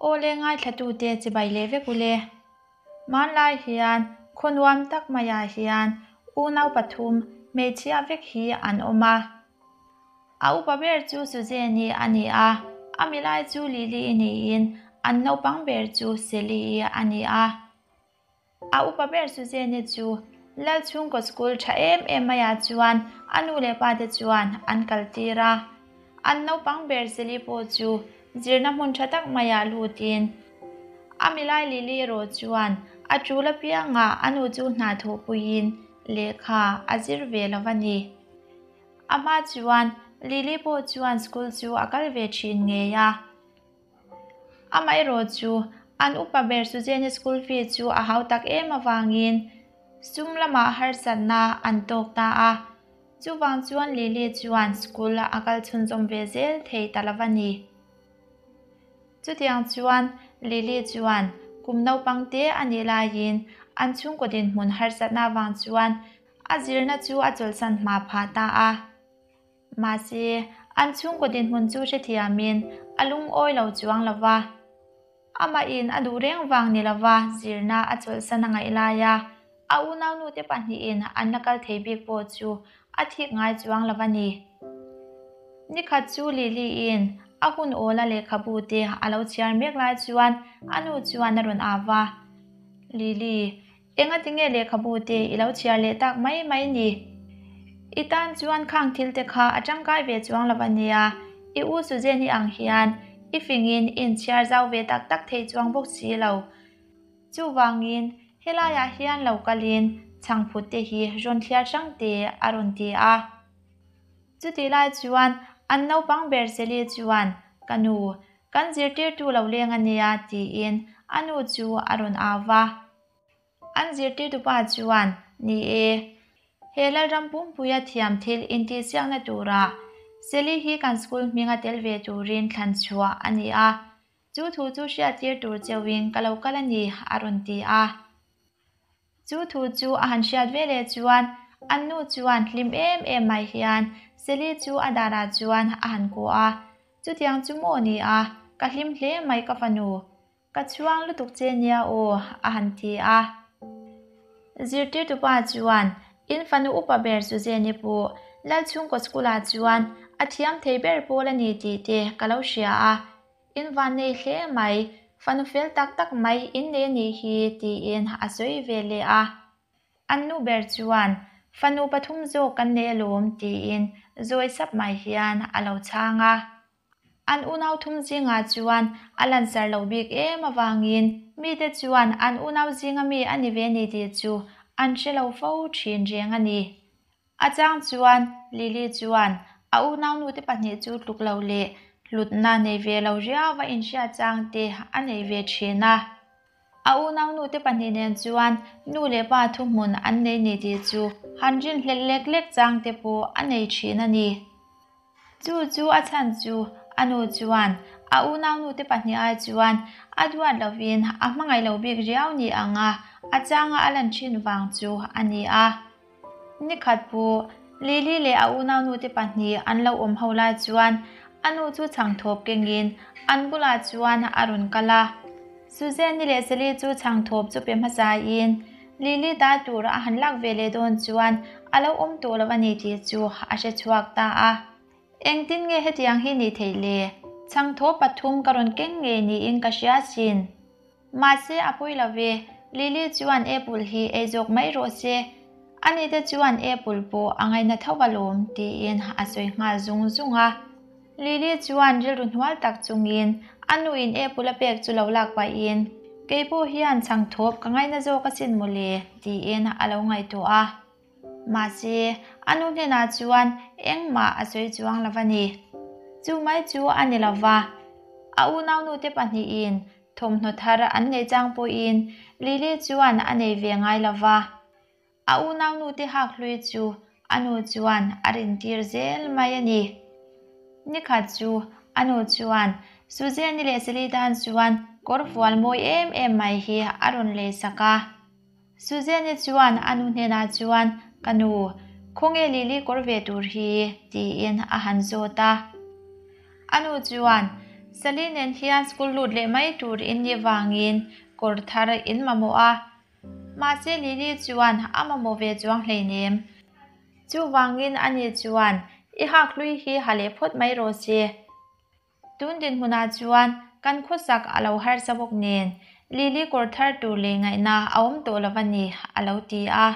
Awle ngaithlatute chibai leh vek ule. Hmanlai hian khaw nuam tak maiah hian unau pathum hmeichhia vek hi an awm a. A upa ber chu Suzanne-i a ni a, a milai chu Lily-i niin an naupang ber chu Sally-i a ni a. A upa ber Suzanne chu Lal chhungkaw school tha em em maiah chuan a nu leh pa te chuan an kal tir a. An naupang ber Sally pawh chu zirna hmun tha tak maiah lutin a milai Lily erawh chuan a tul apiangah a nu chu hna thawhpuiin lehkha a zir ve lo a ni. A hma chuan Lily pawh chuan school chu a kal ve thin ngei a. Amaherawh chu, an upa ber Suzanne school fee chu a hau tak em avangin sum lamah harsatna an tawk ta a. Chuvang chuan Lily chuan school a kal chhunzawm ve zel thei ta lo a ni. Chutiang chuan Lily chuan kum naupang te a nih laiin an chhungkaw dinhmun harsatna avang chuan a zirna chu a chawlhsan hma phah ta a. Mahse, an chhungkaw dinhmun chu hrethiamin a lungawi lo chuang lo va. Amahin a duh reng vang ni lova zirna a chawlhsan a ngaih lai a, a unaunute pahnihin an la kal thei bik pawh chu a thik ngai chuang lo va ni. Nikhat chu Lily-in a hun awla lehkhabu te a lo chhiar mek lai chuan a nu chuan a rawn au va, Lily, Engati nge lehkhabu te i lo chhiar leh tak mai mai ni? I tan chuan khang thil te kha a tangkai ve chuang lo a nia, i u Suzanne-i ang hian i fingin i inchhiar zau ve tak tak thei chuang bawk si lo. Chuvangin helaiah hian lo kalin chhangphut te hi rawn thliar hrang te a rawn ti a. Chutih lai chuan an naupang ber Sally chuan, Ka nu, kan zirtirtu lo leng a nia tiin a nu chu a rawn au va. An zirtirtupa chuan, Ni e, he Lalram pumpuia thiam thil intihsiakna tura Sally hi kan school hminga tel ve turin thlan chhuah a ni a, chu thu chu hriattir tur cheuhin ka lo kal a ni, a rawn ti a. Chu thu chu a han hriat ve leh chuan an nu chuan hlim em em mai hian Sally chu a darah chuan a han kuah a, Chutiang chu maw ni a, ka hlim hle mai ka fanu. Ka chhuang lutuk che nia aw, a han ti a. Zirtirtupa chuan, In fanu upa ber Suzanne-i pawh Lalchhungkaw School-ah chuan a thiam thei ber pawl a ni tih te ka lo hria a. In van nei hle mai, fanu fel tak tak mai in nei a nih hi, tiin a sawi ve leh a. An nu ber chuan, Fanu pathum zawk kan nei alawm, tiin zawi sap mai hian a lo chhang a. An unau thum zingah chuan a lansar lo bik em avangin mite chuan an unau zinga mi a ni ve ni tih chu an hre lo fo thin reng a ni. A chang chuan Lily chuan a unaunute pahnih chu tluk lo leh hlutna nei ve lo riau a inhriat chang te a nei ve thin a. A unaunute pahnih nen chuan nu leh pa thuhmun an nei ni tih chu han rinhlelh lek lek chang te pawh a nei thin a ni. Chu chu a chhan chu a nu chuan a unaunute pahnih ai chuan a duat lovin a hmangaih lo bik riau ni anga a changa a lan thin vang chu a ni a. Nikhat pawh Lily leh a unaunute pahnih an lo awm ho lai chuan a nu chu chhangthawp kengin an bulah chuan a rawn kal a. Suzanne-i leh Sally chu chhangthawp chu pe hmasain Lily ta tur a han lak ve leh dawn chuan a lo awm tawh lo a ni tih chu a hre chhuak ta a. Engtin nge hetiang hi nih theih le? Chhangthawp pathum ka rawn keng ngei niin ka hria sin. Mahse a pawi lo ve, Lily chuan apple hi ei zawk mai rawh se. Ani te chuan apple pawh a ngaina tho alawm tiin a sawi nghal zung zung a. Lily chuan rilru hnual tak chungin a nuin apple a pek chu lo lak pahin, Kei pawh hian chhangthawp ka ngaina zawk asin mawle tiin a lo ngaihtuah a. Mahse, a nu hnenah chuan engmah a sawi chuang lo a ni. Chu mai chu a ni lo va, a unaunute pahnihin thawmhnaw thar an neih chang pawhin Lily chuan a nei ve ngai lo va. A unaunute hak hlui chu a nu chuan a rintir zel mai a ni. Nikhat chu a nu chuan Suzanne-i leh Sally tan chuan kawr fual mawi em em mai hi a rawn leisak a. Suzanne-i chuan a nu hnenah chuan, Ka nu, khawnge Lily kawr ve tur hi? tiin a han zawt a. A nu chuan, Sally nen hian school lut leh mai tur in nih vangin kawr thar in mamawh a, mahse Lily chuan a mamawh ve chuang hleinem. Chuvangin ani chuan i hak hlui hi ha leh phawt mai rawh se. Tun dinhmunah chuan kan khawsak a lo harsa bawk nen Lily kawr thar tur leh ngaihna a awm tawh lo a ni, a lo ti a.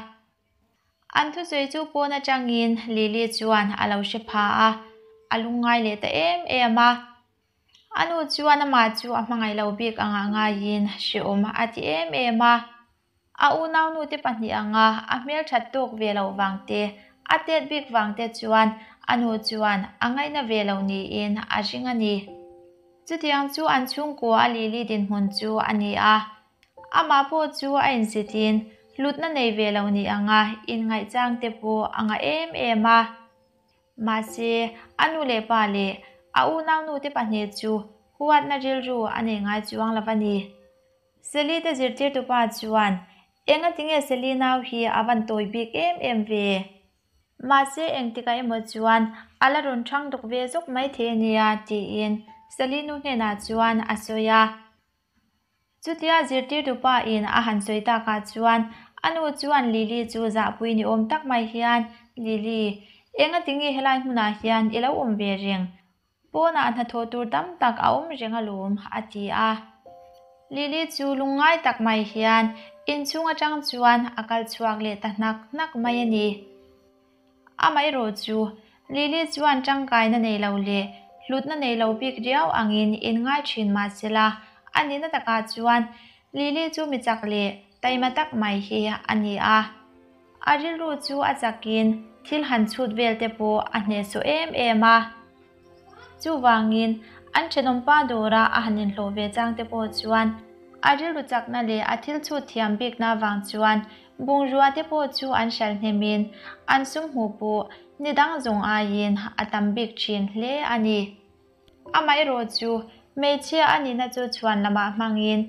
An thusawi chu pawn atangin Lily chuan a lo hre pha a, a lungngai leh ta em em a. A nu chuan amah chu a hmangaih lo bik angah ngaiin hrehawm a ti em em a. A unaunu te pahnih anga a hmelthat tawk ve loh vang te, a tet bik vang te chuan a nu chuan a ngaihna ve lo niin a ring a ni. Chutiang chu an chhungkua a Lily dinhmun chu a ni a. Amah pawh chu a inzitin hlutna nei ve lo ni anga inngaihchang te pawh a ngah em em a. Mahse, a nu leh pa leh a unaunu te pahnih chu huatna rilru a nei ngai chuang lo a ni. Sally te zirtirtu pa chuan, Engatinge Sally nau hi a van tawi bik em em ve? Mahse engtikah emaw chuan a la rawn thang dawk ve zawk mai thei a nia, tiin Sally nu hnenah chuan a sawi a. Chutia zirtirtu pa in a han sawi takah chuan a nu chuan Lily chu zahpui ni awm tak mai hian, Lily, engatinge helai hmunah hian i lo awm ve reng? Pawnah hnathawh tur tam tak a awm reng alawm, a ti a. Lily chu lungngai tak mai hian inchhung atang chuan a kal chhuak leh ta hnak hnak mai a ni. Amaherawh chu, Lily chuan tangkaina nei lo leh hlutna nei lo bik riau angin inngai thin mah sela, a nihna takah chuan Lily chu mi chak leh taima tak mai hi a ni a. A rilru chu a chakin thil han chhut vel te pawh a hnehsawh em em a. Chuvangin, an thenawmpa dawra a han inhlawh ve chang te pawh chuan a rilru chakna leh a thil chhut thiam bikna avang chuan bungrua te pawh chu an hralh hnemin an sum hmuh pawh ni dang zawng aiin a tam bik thin hle a ni. Amaherawh chu hmeichhia a nihna chu chhuan lamah hmangin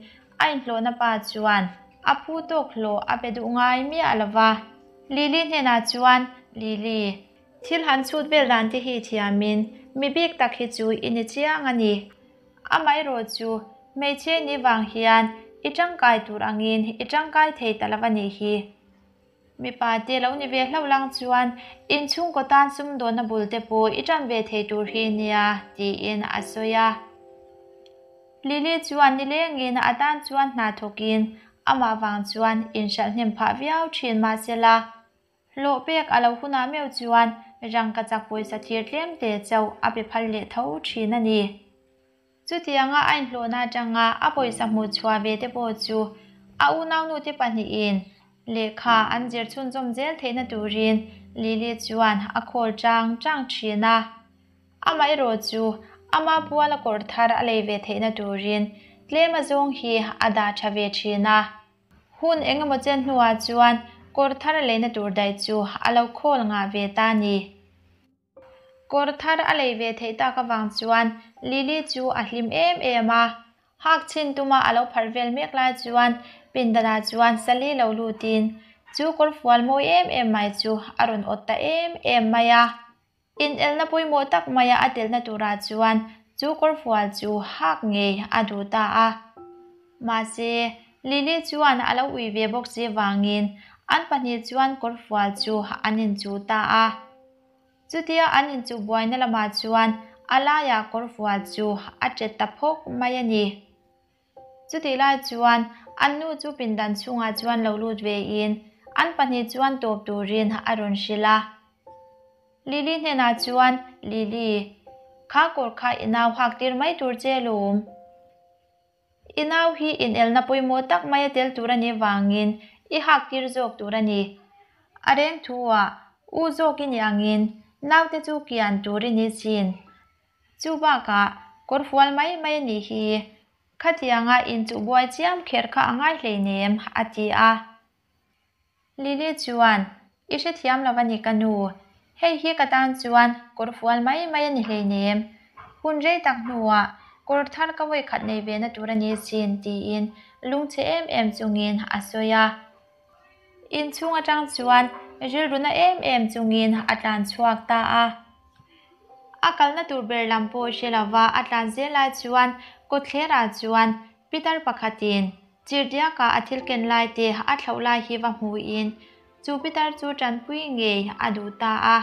a inhlawhna pa chuan a phu tawk hlawh a pe duh ngai miah lo va. Lily hnenah chuan, Lily, Thil han chhut vel dan te hi thiamin mi bik tak hi chu i ni chiang a ni. Amaherawh chu hmeichhe ni vang hian i tangkai tur angin i tangkai thei ta lo a nih hi. Mipa te lo ni ve hlauh lang chuan inchhungkaw tan sumdawnna bul te pawh i tan ve thei tur hi nia tiin a sawi a. Lily chuan nilengin a tan chuan hna thawkin amah vang chuan inhralh hnem phah viau thin mahsela Hlawh pek a lo hunah meuh chuan rangka chak pawisa thir tlem te chauh a pe phal leh tho thin a ni. Chutianga a inhlawhna atanga a pawisa hmuh chhuah ve te pawh chu a unaunu te pahnihin lehkha an zir chhunzawm zel theihna turin Lily chuan a khawl chang chang thin a. Amaherawh chu ama puala kawr thar a lei ve theihna turin tlem azawng hi a dah tha ve thin a. Hun eng emaw chen hnuah chuan kawr thar a leina tur daih chu a lo khawl ngah ve ta a ni. Kawr thar a lei ve theih tak avang chuan Lily chu a hlim em em a. Hak chhin tuma a lo pharh vel mek lai chuan pindanah chuan Sally lo lutin chu kawr fual mawi em em mai chu a rawn awt ta em em mai a. Inelna pawimawh tak maia a telna turah chuan chu kawrfual chu hak ngei a duh ta a. Mahse, Lily chuan a lo ui ve bawk si vangin an pahnih chuan kawrfual chu an inchuh ta a. Chutia an inchuh buaina lamah chuan a laiah kawrfual chu a ṭet ta phawk mai a ni. Chutih lai chuan an nu chu pindan chhungah chuan lo lut vein an pahnih chuan tawp turin a rawn hrilh a. Lily hnenah chuan, Lily, kha kawr kha i nau hak tir mai tur che lawm. I nau hi inelna pawimawh tak mai a tel tur a nih vangin i hak tir zawk tur a ni. A reng thu-ah u zawk i nih angin naute chu kian tur i ni sin. Chu bakah kawr fual mai mai a nih hi. Khatianga inchuh buai chiam kher kha a ngai hleinem, a ti a. Lily chuan, I hrethiam lo a ni ka nu. Hei hi ka tan chuan kawr fual mai mai a ni hleinem. Hun rei tak hnuah kawr thar ka vawi khat nei ve na tur a ni sin, tiin lungchhe em em chungin a sawi a. Inchhung atang chuan rilru na em em chungin a tlan chhuak ta a. A kalna tur ber lam pawh hre lova a tlan zel lai chuan kawtthlerah chuan pitar pakhatin chirhdiaka a thil ken lai te a thlauh lai hi va hmuin chu pitar chu tanpui ngei a duh ta a.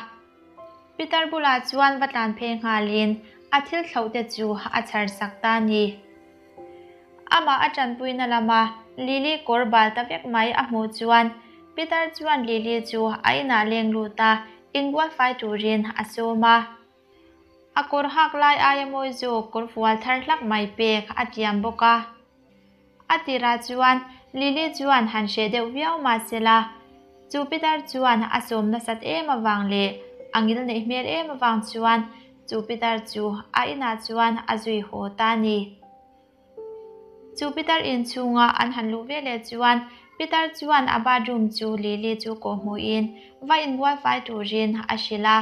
Pitar bulah chuan va tlan phei nghalin a thil thlauh te chu a chhar sak ta a ni. Amah a tanpuina lama Lily kawr bal ta vek mai a hmuh chuan Peter chuan Lily chu a inah leng lut a, inbual fai turin a sawm a. A kawr hak lai aia mawi zawk kawr fual thar hlak mai pek a tiam bawk a. A tirah chuan Lily chuan han hreh deuh viau mah sela, chu Peter chuan a sawm nasat em avang leh a ngil neih hmel em avang chuan Chu pitar chu a inah chuan a zui haw ta a ni. Chu pitar inchhunga an han luh ve leh chuan pitar chuan a bathroom chu Lily chu kawhhmuhin va inbual fai turin a hrilh a.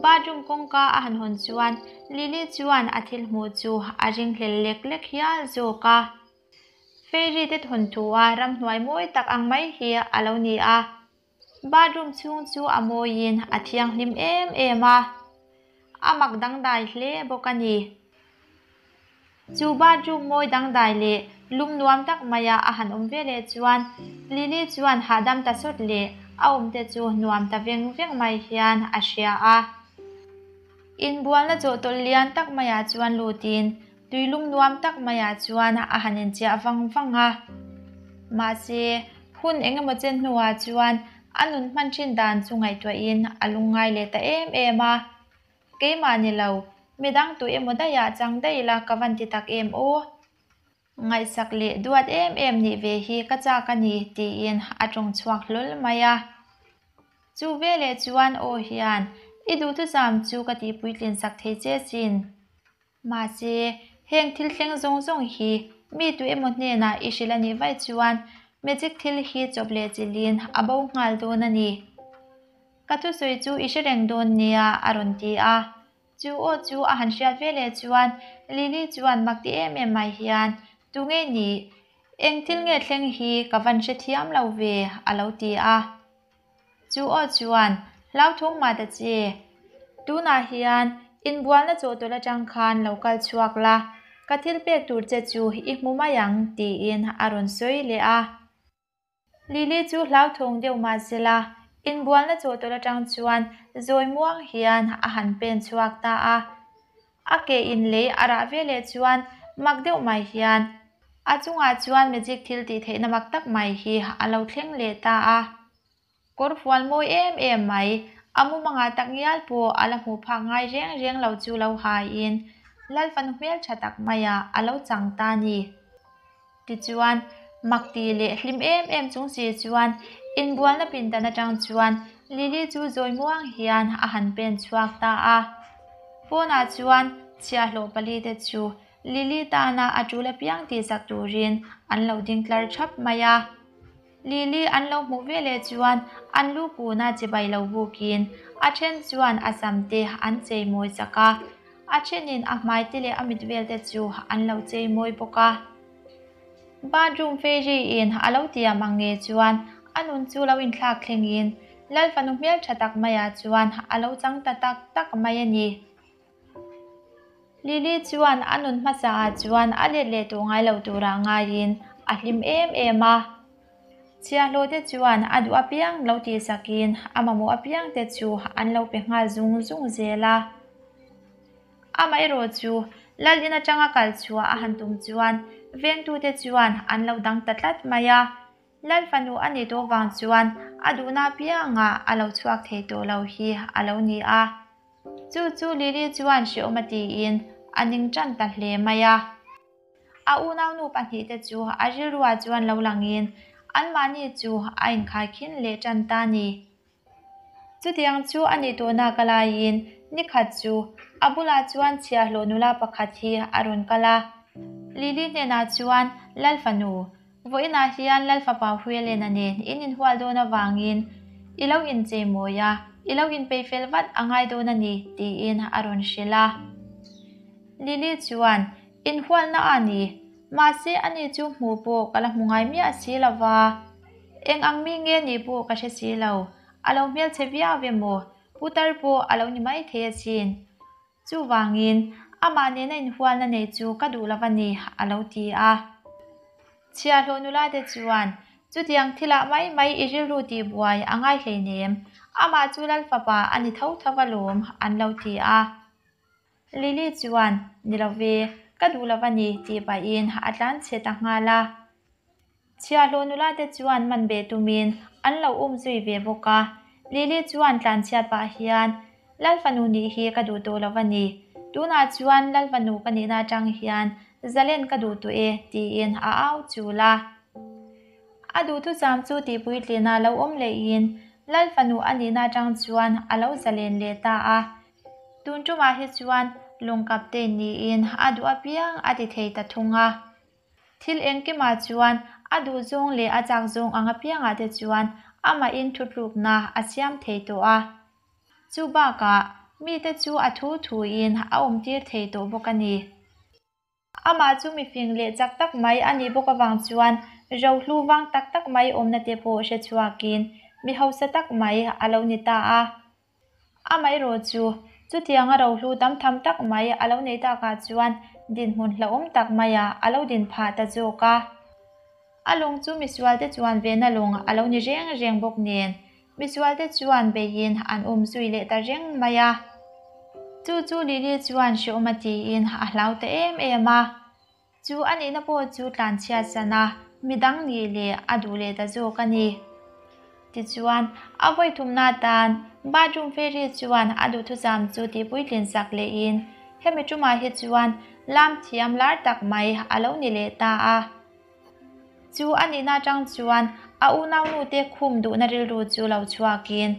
Bathroom kawngka a han hawn chuan Lily chuan a thil hmuh chu a ringhlel lek lek hial zawk a. Fairy te thawnthu a ramhnuai mawi tak ang mai hi a lo ni a. Bathroom chhung chu a mawiin a thianghlim em em a, a mak dangdai hle bawk a ni. Chu bathroom mawi dangdai leh lum nuam tak maia a han awm ve leh chuan Lily chuan hahdam ta sawt leh a awmte chu nuam ta veng veng mai hian a hria a. Inbualna chawhtawlh lian tak maiah chuan lutin Tuilum nuam tak maiah chuan a han inchiah vang vang a. Mahse, hun eng emaw chen hnuah chuan a nun hman thin dan chu ngaihtuahin a lungngai leh ta em em a. Keimah ni lo, midang tu emaw daihah chang daih ila ka van ti tak em aw? Ngaihsak leh duat em em nih ve hi ka chak a ni, tiin a tawng chhuak hlawl mai a. Chu veleh chuan aw hian, I duhthusam chu ka tihpuitlin sak thei che sin. Mahse, heng thil thleng zawng zawng hi mi tu emaw hnenah i hrilh a nih vaih chuan magic thil hi chawp leh chilhin a bo nghal dawn a ni. Ka thusawi chu i hre reng dawn nia, a rawn ti a. Chu aw chu a han hriat ve leh chuan Lily chuan mak ti em em mai hian, Tu nge ni? Eng thil nge thleng hi ka van hrethiam lo ve, a lo ti a. Chu aw chuan, Hlauthawng mah ta che. Tunah hian inbualna chawhtawlh atang khan lo kal chhuak la, ka thil pek tur che chu i hmu mai ang, tiin a rawn sawi leh a. Lily chu hlauthawng deuh mah sela, inbualna chawhtawlh atang chuan zawi muang hian a han pen chhuak ta a. A ke in lei a rah ve leh chuan mak deuh mai hian a chungah chuan magic thil tih theihna mak tak mai hi a lo thleng leh ta a. Kawr fual mawi em em mai, a mumangah tak ngial pawh a la hmuh phak ngai reng reng lo chu lo haiin Lal fanu hmeltha tak maiah a lo chang ta ni. Tichuan, mak tih leh hlim em em chung si chuan inbualna pindan atang chuan Lily chu zawi muang hian a han pen chhuak ta a. Pawnah chuan chhiahhlawh palite chu Lily tana a tul apiang tihsak turin an lo ding tlar thap mai a. Lily an lo hmuh veleh chuan an lu kuna chibai lo bukin a then chuan a sam te an chei mawi chak a. A thenin a hmai te leh a mit vel te chu an lo chei mawi bawk a. Bathroom fairy in a lo tiam ang nge chuan a nun chu lo inthlak thlengin Lal fanu hmel tha tak maiah chuan a lo chang ta tak tak mai a ni. Lily chuan a nun hmasa ah chuan a let leh tawh ngai lo turah ngaiin a hlim em em a. Chhiahhlawh te chuan a duh apiang lo tihsakin a mamawh apiang te chu an lo pe nghal zung zung zel a. Amaherawh chu Lal in atanga kal chhuah a han tum chuan vengtute chuan an lo dang ta tlat mai a. Lal fanu a nih tawh vang chuan a duhna apiangah a lo chhuak thei tawh lo hi a lo ni a. Chu chu Lily chuan hreawm a tiin a ning tan ta hle mai a. A unaunu pahnihte chu a rilruah chuan lo langin anmahni chu a inkhaikhin leh tan ta a ni. Chutiang chu a nih tawhna ka laiin nikhat chu a bulah chuan chhiahhlawh nula pakhat hi a rawn kal a. Lily hnenah chuan, Lal fanu, vawiinah hian Lal fapa Huelena nen in inhual dawn avangin i lo inchei mawi a, i lo inpei fel vat a ngai dawn a ni, tiin a rawn hrilh a. Lily chuan, Inhualna a ni, mahse ani chu hmuh pawh ka la hmu ngai miah si lo va. Eng ang mi nge nih pawh ka hre si lo, a lo hmelchhe viau ve maw? Putar pawh a lo ni maithei asin. Chuvangin, amah nena inhualna nei chu ka duh lo a ni, a lo ti a. Chhiahhlawh nula te chuan, Chutiang thilah mai mai i rilru tih buai a ngai hleinem, amah chu Lal fapa a ni tho tho alawm, an lo ti a. Lily chuan, Ni lo ve, ka duh lo a ni, tih pahin a tlan chhe ta nghal a. Chhiahhlawh nula te chuan man beh tumin an lo um zui ve bawk a. Lily chuan tlanchhiat pah hian, Lal fanu nih hi ka duh tawh lo a ni. Tunah chuan Lal fanu ka nihna atang hian zalen ka duh tawh e, tiin a au chul a. A duhthusam chu tihpuitlina lo awm lehin Lal fanu a nihna atang chuan a lo zalen leh ta a. Tun tumah hi chuan lung captain niin a duh apiang a ti thei ta thung a. Thil engkimah chuan a duh zawng leh a chak zawng ang apiangah te chuan amahin thutlukna a siam thei tawh a. Chu bakah mite chu a thu thuin a awmtir thei tawh bawk a ni. Amah chu mifing leh chak tak mai a nih bawk avang chuan rohlu vang tak tak mai awmna te pawh hre chhuakin mi hausa tak mai a lo ni ta a. Amaherawh chu, chutianga rohlu tam tham tak mai a lo neih takah chuan dinhmun hlauhawm tak maiah a lo din phah ta zawk a. A lung chu misualte chuan vena lung a lo ni reng reng bawk nen, misualte chuan beiin an um zui leh ta reng mai a. Chu chu Lily chuan hreawm a tiin a hlau ta em em a. Chu a nihna pawh chu tlanchhiat san a, midang nih leh a duh leh ta zawk a ni. Tichuan, a vawi thumna atan bathroom fairy chuan a duhthusam chu tihpuitlin sak lehin hemi tumah hi chuan lam thiam lar tak mai a lo ni leh ta a. Chu a nihna atang chuan a unaunute khum duhna rilru chu lo chhuakin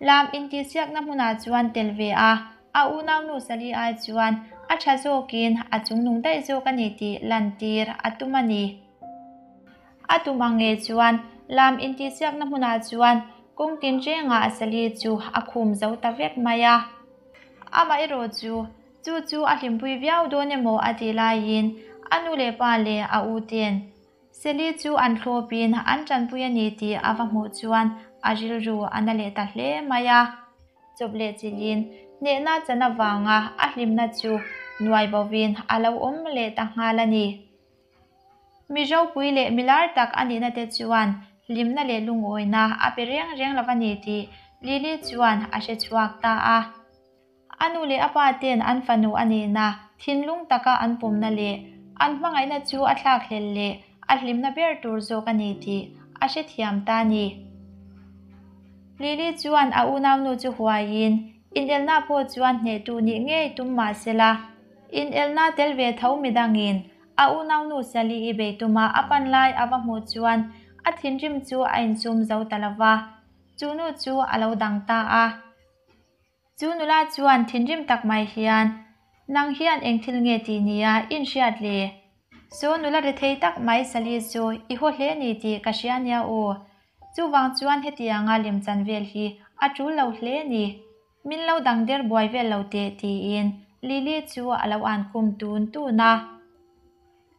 Lam intihsiakna hmunah chuan tel ve a, a unaunu Sally ai chuan a tha zawkin a chungnung daih zawk a ni tih lantir a tum a ni. A tum ang nge chuan lam intihsiakna hmunah chuan kawng tinrengah Sally chu a khum zo ta vek mai a. Amaherawh chu, chu chu a hlimpui viau dawn emaw a tih laiin a nu leh pa leh a u ten Sally chu an thlawpin an tanpui a ni tih a va hmuh chuan a rilru a na leh ta hle mai a. Chawp leh chilhin hnehna chan avanga a hlimna chu nuai bovin a lo awm leh ta nghal a ni. Mi ropui leh mi lar tak a nihna te chuan hlimna leh lungawina a pe reng reng lo a ni tih Lily chuan a hre chhuak ta a. A nu leh a pa ten an fanu a nihna, thinlung taka an pawmna leh an hmangaihna chu a thlakhlelh leh a hlimna ber tur zawk a ni tih a hrethiam ta a ni. Lily chuan a unaunu chu huaiin inelna pawh chuan hnehtu nih ngei tum mah sela, inelna tel ve tho midangin a unaunu Sally-i bei tuma a pan lai a va hmuh chuan a thinrim chu a insum zo ta lo va, chu nu chu a lo dang ta a. Chu nula chuan thinrim tak mai hian, Nang hian eng thil nge tih nia in hriat le? Saw nula rethei tak mai Sally chu i haw hle ni tih ka hria nia aw. Chuvang chuan hetianga lemchan vel hi a tul lo hle ni. Min lo dang der buai vel lo teh tiin Lily chu a lo an khum tun tun a.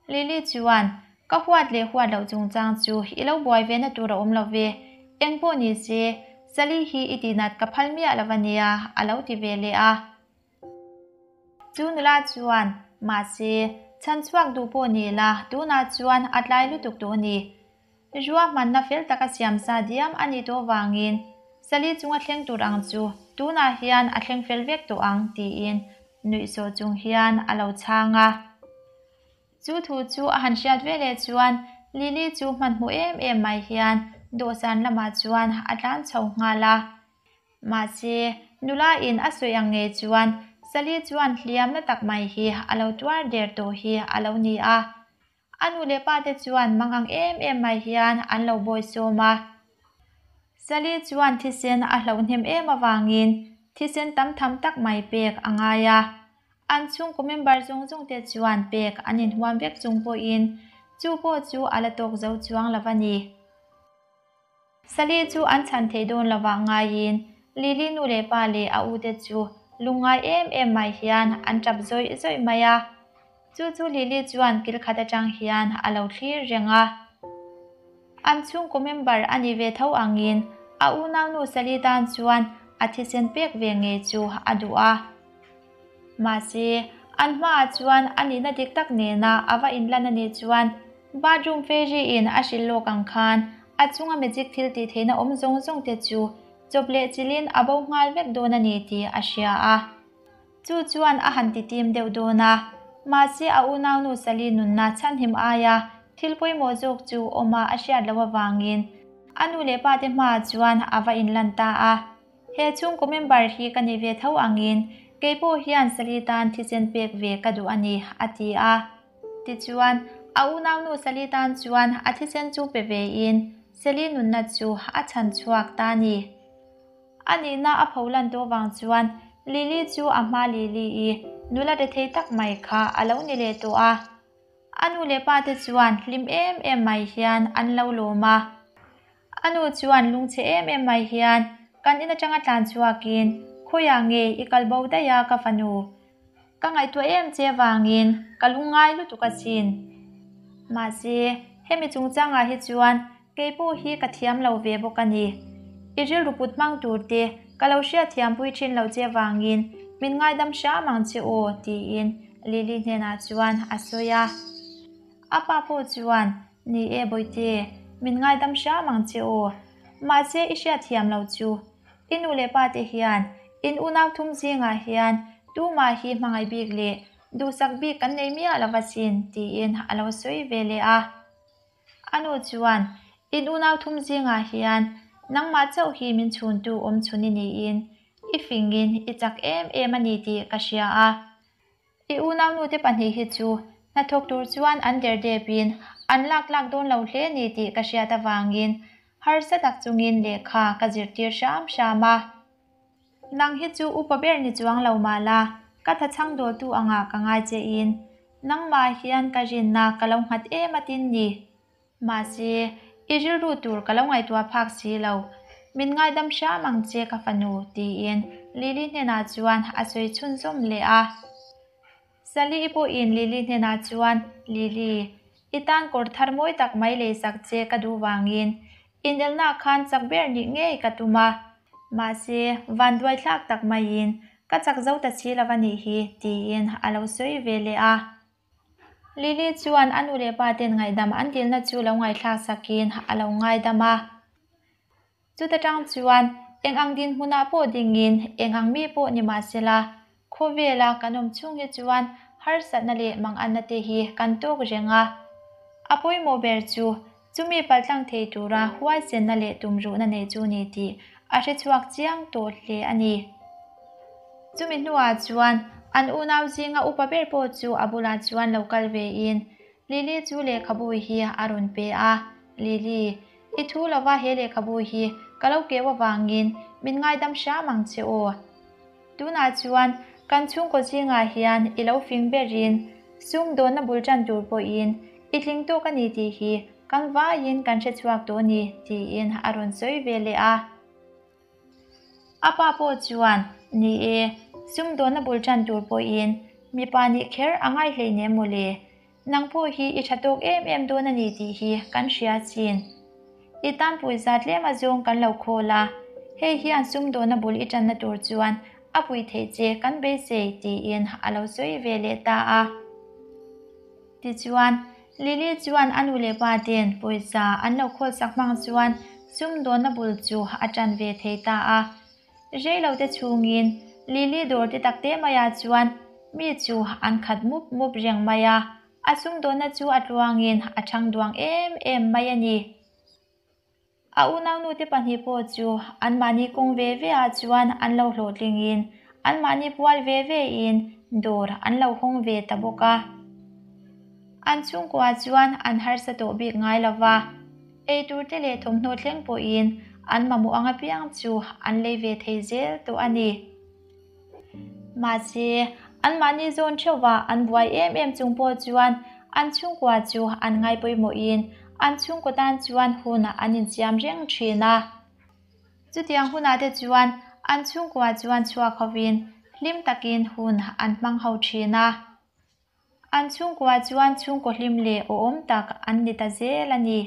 Lily chuan, Ka huat leh huat loh chungchang chu i lo buai ve na tur a awm lo ve. Eng pawh ni se, Sally hi i tihnat ka phal miah lo a nia, a lo ti ve leh a. Chu nula chuan, Mahse, chhan chhuak duh pawh ni la, tunah chuan a tlai lutuk tawh a ni. Ruahmanna fel taka siam sa diam a nih tawh vangin Sally chunga thleng tur ang chu tunah hian a thleng fel vek tawh ang tiin nuihsawh chung hian a lo chhang a. Chu thu chu a han hriat ve leh chuan Lily chu hmanhmawh em em mai hian dawhsan lamah chuan a tlan chho nghal a. Mahse, nula in a sawi ang ngei chuan Sally chuan hliamna tak mai hi a lo tuar der tawh hi a lo ni a. A nu leh pa te chuan mang ang em em mai hian an lo bawi sawm a. Sally chuan thisen a hloh hnem em avangin thisen tam tham tak mai pek a ngai a. An chhungkaw member zawng zawng te chuan pek an inhuam vek chung pawhin chu pawh chu a la tawk zo chuang lo a ni. Sally chu an chhan theih dawn lovah ngaiin Lily nu leh pa leh a ute chu lungngai em em mai hian an tap zawih zawih mai a. Chu chu Lily chuan kil khat atang hian a lo thlir reng a. An chhungkaw member a ni ve tho angin a unaunu Sally tan chuan a thisen pek ve ngei chu a duh a. Mahse, an hmaah chuan a nihna dik tak nena a va inlan a nih chuan bathroom fairy in a hrilh lawk ang khan a chunga magic thil tih theihna awm zawng zawng te chu chawp leh chilhin a bo nghal vek dawn a ni tih a hria a. Chu chuan a han ti tim deuh dawn a, mahse a unaunu Sally nunna chhanhim aia thil pawimawh zawk chu awma a hriat loh avangin a nu leh pa te hmaah chuan a va inlan ta a. He chhungkaw member hi ka ni ve tho angin kei pawh hian Sally tan thisen pek ve ka duh a ni, a ti a. Tichuan, a unaunu Sally tan chuan a thisen chu pe vein Sally nunna chu a chhan chhuak ta a ni. A nihna a pho lan tawh vang chuan Lily chu a hma Lily-i nula rethei tak mai kha a lo ni leh tawh a. A nu leh pa te chuan hlim em em mai hian an lo lawm a. A nu chuan lungchhe em em mai hian kan in atanga tlan chhuakin, Khawiah nge i kal bo daih a ka fanu? Ka ngaihtuah em che vangin ka lungngai lutuk asin. Mahse, hemi chungchangah hi chuan kei pawh hi ka thiam lo ve bawk a ni. I rilru put hmang tur te ka lo hriatthiampui thin lo che vangin min ngaidam hram ang che aw, tiin Lily hnenah chuan a sawi a. A pa pawh chuan, Ni e Bawihte, min ngaidam hram ang che aw. Mahse, i hriatthiam lo chu. I nu leh pa te hian in unau thum zingah hian tumah hi hmangaih bik leh duhsak bik kan nei miah lo asin tiin a lo sawi ve leh a. A nu chuan, In unau thum zingah hian nangmah chauh hi min chhuntu awm chhun i niin i fingin i chak em em a ni tih ka hria a. I unaunute pahnih hi chu hnathawk tur chuan an der depin an lak tlak dawn lo hle ni tih ka hriat avangin harsa tak chungin lehkha ka zirtir hram hram a. Nang hi chu upa ber ni chuang lo mah la, ka thachhang dawltu angah ka ngai chein nangmah hian ka rinna ka lo nghat em atin ni. Mahse, i rilru tur ka lo ngaihtuah phak si lo. Min ngaidam hram ang che ka fanu, tiin Lily hnenah chuan a sawi chhunzawm leh a. Sally-i pawhin Lily hnenah chuan, Lily, i tan kawr thar mawi tak mai leisak che ka duh vangin inelnaah khan chak ber nih ngei ka tum a. Mahse, vanduai thlak tak maiin ka chak zo ta si lo a nih hi, tiin a lo sawi ve leh a. Lily chuan a nu leh pa ten ngaihdam an dilna chu lo ngaihthlak sakin a lo ngaidam a. Chuta tang chuan eng ang dinhmunah pawh dingin eng ang mi pawh ni mah sela, khawvela kan awm chhung hi chuan harsatna leh manganna te hi kan tawk reng a. A pawimawh ber chu chumi paltlang thei tura huaisenna leh tumruhna nei chu ni tih a hrechhuak chiang tawh hle a ni. Chumi hnuah chuan an unau zinga upa ber pawh chu a bulah chuan lo kal vein Lily chu lehkhabu hi a rawn pe a, Lily, i thu lova he lehkhabu hi ka lo keu avangin min ngaidam hram ang che aw. Tunah chuan kan chhungkaw zingah hian i lo fing berin sumdawnna bul tan tur pawhin i tling tawk a ni tih hi kan vaiin kan hrechhuak tawh a ni, tiin a rawn sawi ve leh a. A pa pawh chuan, Ni e, sumdawnna bul tan tur pawhin mipa nih kher a ngai hleinem maw le? Nang pawh hi i tha tawk em em dawn a ni tih hi kan hria chin. I tanpui zat tlem azawng kan lo khawl a, hei hian sumdawnna bul i tanna tur chuan a pui theih che kan beisei tiin a lo sawi ve leh ta a. Tichuan, Lily chuan a nu leh pa ten pawisa an lo khawl sak hmang chuan sumdawnna bul chu a tan ve thei ta a. Rei lo te chhungin Lily dawr te tak te maiah chuan mi chu an khat mup mup reng mai a, a sumdawnna chu a tluangin a thang duang em em mai a ni. A unaunute pahnih pawh chu anmahni kawng ve ve ah chuan an lo hlawhtlingin anmahni pual ve ve in dawr an lo hawng ve ta bawk a. An chhungkua chuan an harsa tawh bik ngai lo va, eitur te leh thawmhnaw thleng pawhin an mamawh ang apiang chu an lei ve thei zel tawh a ni. Mahse, anmahni zawn theuhva an buai em em chung pawh chuan an chhungkua chu an ngai pawimawhin an chhungkaw tan chuan hun an insiam reng thin a. Chutiang hunah te chuan an chhungkua chuan chhuak hovin hlim takin hun an hmang ho thin a. An chhungkua chuan chhungkaw hlim leh awhawm tak an ni ta zel a ni.